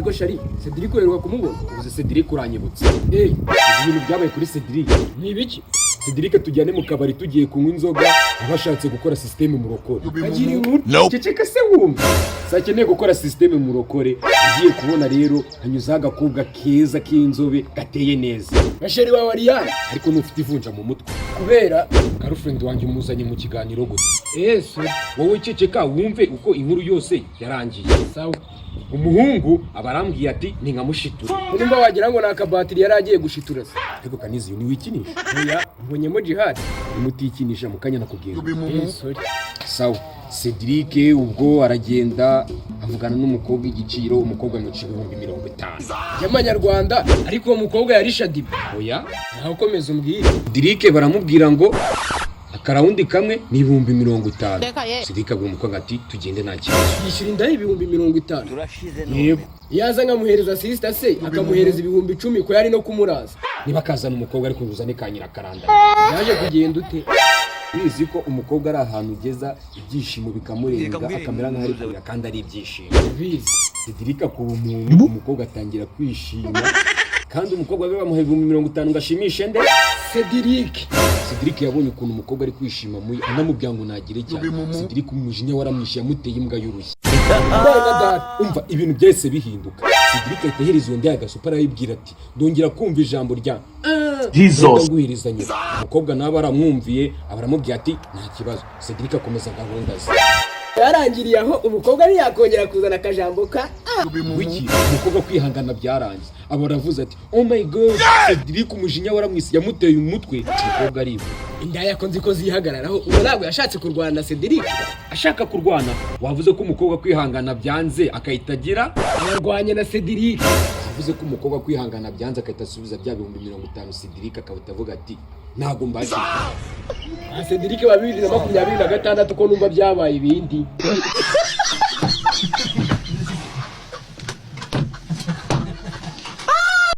Ahubwo shari, Cedric uheruka kumubona? Ubuze Cedric, uranyibutse. Eh. Uzi ibintu byabaye kuri Cedric? Ni ibiki? Cedric tujyane mu kabari, tugiye kunywa inzoga, aba ashatse gukora système murokore. Agira inkuru. Ceceka se wumva. Sakeneye gukora système murokore, ugiye kubona rero hanyuzeho agakobwa keza k'inzobe gateye neza. Na chéri wawe Ariane? Ariko ntufite ivunja mu mutwe? Kubera? Girlfriend wanjye umuzanye mu kiganiro gute? Eh, sorry. Wowe ceceka wumve uko inkuru yose yarangiye. Sawa. Umuhungu aba arambwiye ati ni nka mushitura. Nimba wagira ngo ni akabatiri yari agiye gushitura se? Ariko Kanizi, ntiwikinisha? Oya, mbonyemo jihad. Nimutikinisha mu kanya nakubwiye. Eh, sorry. Sawa, Cedric ubwo aragenda avugana n'umukobwa igiciro, umukobwa amuca 50,000. Y'amanyarwanda? Ariko uwo mukobwa yari Shadiba? Oya. Nawe ukomeza umbwire. Cedric baramubwira ngo akaround kamwe ni 50,000. Reka ye. Cedric abwira umukobwa ati tugende, nta kibazo. Yishyura inda 50,000? Yego. Iyo aza nkamuhereza sister se, akamuhereza 10,000, ko yari no kumuraza? Niba akazana umukobwa, ariko uzane ka nyirakaranda. Yaje kugenda ute? Ubizi ko umukobwa ari ahantu ugeza ibyishimo bikamurenga, akamera nk'aho ari kurira kandi ari ibyishimo. Bizi. Cedric kuba umuntu, umukobwa atangira kwishima, kandi umukobwa we bamuha 50,000 ngo ashimishe nde? Cedric. Cedric yabonye ukuntu umukobwa ari kwishima muyi, anamubwira ngo nagire cyane. Cedric umujinya waramwishe, yamuteye imbwa y'urushyi. Mbaye na data. Umva, ibintu byahise bihinduka. Cedric ahita ahereza iyo ndaya agasopa, arayibwira ati ndongera kumva ijambo rya Jesus. nguhereza nyina. Umukobwa nawe aramwumviye, aba aramubwira ati nta kibazo. Cedric akomeza gahunda ze. Yarangiriye aho, umukobwa ntiyakongera kuzana akajambo ka Wiki umukobwa kwihangana byarangiye, aba aravuze ati oh my God. Cedric umujinya waramwise, yamuteye umutwe, umukobwa arivuga. Indaya ko nzi ko zihagararaho, ubu ntabwo yashatse kurwana na Cedric? Ashaka kurwana? Wavuze ko umukobwa kwihangana byanze akahita agira Abarwanya na Cedric. Wavuze ko umukobwa kwihangana byanze akahita asubiza bya 50,000, Cedric akahita avuga ati ntabwo mbashije. Ah, Cedric wa 2026, ko numva byabaye ibindi.